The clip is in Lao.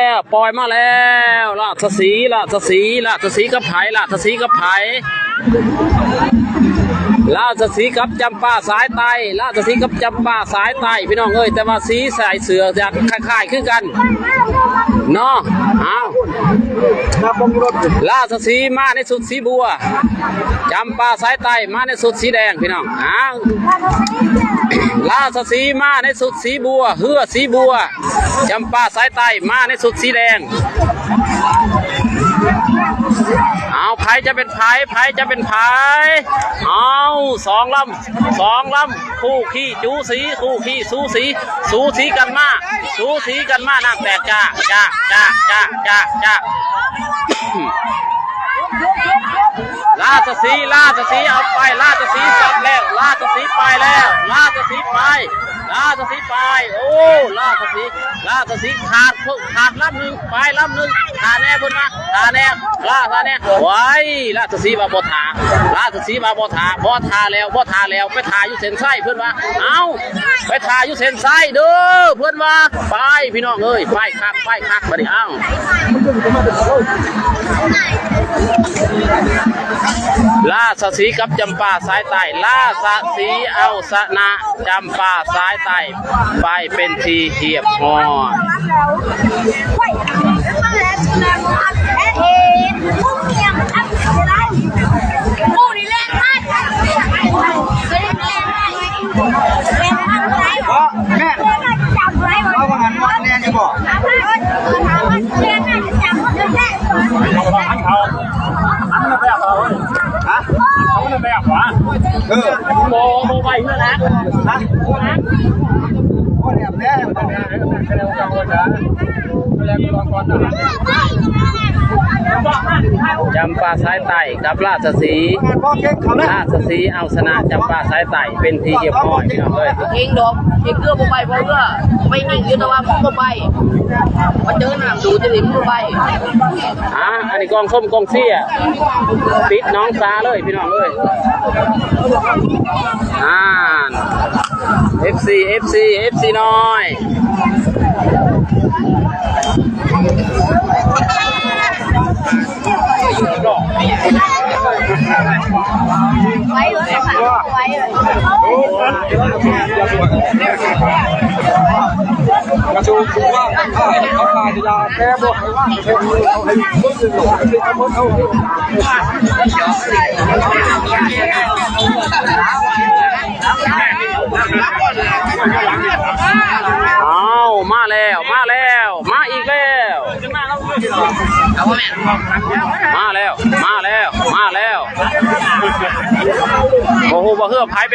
ແລ້ວ ປ່ອຍມາແລ້ວ ລາຊະສີ ລາຊະສີ ລາຊະສີກັບໃຜ? ລາຊະສີກັບໃຜ? ລາຊະສີກັບຈຳປາສາຍໃຕ້ ລາຊະສີກັບຈຳປາສາຍໃຕ້ ພີ່ນ້ອງເອີຍ ແຕ່ວ່າສີໃສ່ເສື້ອຈະຄ້າຍໆຄືກັນເນາະ. ເອົາ ລາຊະສີມາໃນຊຸດສີບົວ ຈຳປາສາຍໃຕ້ມາໃນຊຸດສີແດງ ພີ່ນ້ອງ. ເອົາ ລາຊະສີມາໃນຊຸດສີບົວ ເຮືອສີບົວ ຈຳປາສາຍໃຕ້ມາໃນຊຸດສີແດງ. ເອົາ ໃຜຈະເປັນໃຜ? ໃຜຈະເປັນໃຜ? ເອົາ ສອງລຳ ສອງລຳ ຄູ່ຄີຈູສີ ຄູ່ຄີສູສີ ສູສີກັນມາ ສູສີກັນມາ ນ້ຳແຕກຈ້າ ຈ້າ ຈ້າ ລາຊະສີ ລາຊະສີເອົາໄປ ລາຊະສີສັບແລ້ວ ລາຊະສີໄປແລ້ວ ລາຊະສີໄປ ລາຊະສີໄປ. ໂອ້ ລາຊະສີ ລາຊະສີຂາດ ຂາດລຳໜຶ່ງ ໄປລຳໜຶ່ງ ຖ້າແດ່ເພິ່ນວ່າ ຖ້າແດ່ ລາ ຖ້າແດ່. ໂອ້ຍ ລາຊະສີວ່າບໍ່ຖ້າ ລາຊະສີວ່າບໍ່ຖ້າ ບໍ່ຖ້າແລ້ວ ບໍ່ຖ້າແລ້ວ ໄປຖ້າຢູ່ເສັ້ນໄຊ ເພິ່ນວ່າ. ເອົ້າ ໄປຖ້າຢູ່ເສັ້ນໄຊເດີ ເພິ່ນວ່າ. ໄປ ພີ່ນ້ອງເອີຍ ໄປຄັກ ໄປຄັກ ບາດນີ້. ເອົ້າ ລາຊະສີກັບຈຳປາສາຍໃຕ້ ລາຊະສີເອົາຊະນະ ຈຳປາສາຍໃຕ້ໄປເປັນທີ່ຮຽບຮ້ອຍ. ເພາະແມ່ນ ເອົາວ່າຫັ້ນ ວ່າແມ່ນຢູ່ບໍ່? ຮະ? ເອີ ບໍ່ ບໍ່ໄຫວແລ້ວນະ ຮະ? ບໍ່ແລ້ວແລ້ວ ຈຳປາສາຍໃຕ້ກັບລາຊະສີ ລາຊະສີເອົາຊະນະຈຳປາສາຍໃຕ້ເປັນທີ່ຮຽບຮ້ອຍ ພີ່ນ້ອງເອີຍ. ເກັ່ງດອກ ເກັ່ງເກືອບໍ່ໄປ ເພາະເຮືອໄປຍິງຢູ່ ແຕ່ວ່າມັນບໍ່ໄປ ມາເຈີນ້ຳດູຈະໄດ້ມັນບໍ່ໄປ. ອ່າ ອັນນີ້ກອງຊົມກອງເຊຍ ຕິດໜອງສາເລີຍ ພີ່ນ້ອງເອີຍ. ອ່າ ເອັຟຊີ ເອັຟຊີ ເອັຟຊີນ້ອຍ ໄວເລີຍ ໄວເລີຍ. ກະຊູວ່າເຂົາຂາຍ ເຂົາຂາຍຢາແກ້ບໍ່ໃຫ້ວ່າ ເຂົາໃຫ້ເບິ່ງເອົາ ເອົາ ເອົາ ເອົາ ມາແລ້ວ ມາແລ້ວ ມາອີກແລ້ວ ມາແລ້ວ ມາແລ້ວ ມາແລ້ວ. ບໍ່ຮູ້ວ່າເຮືອໃຜໄປ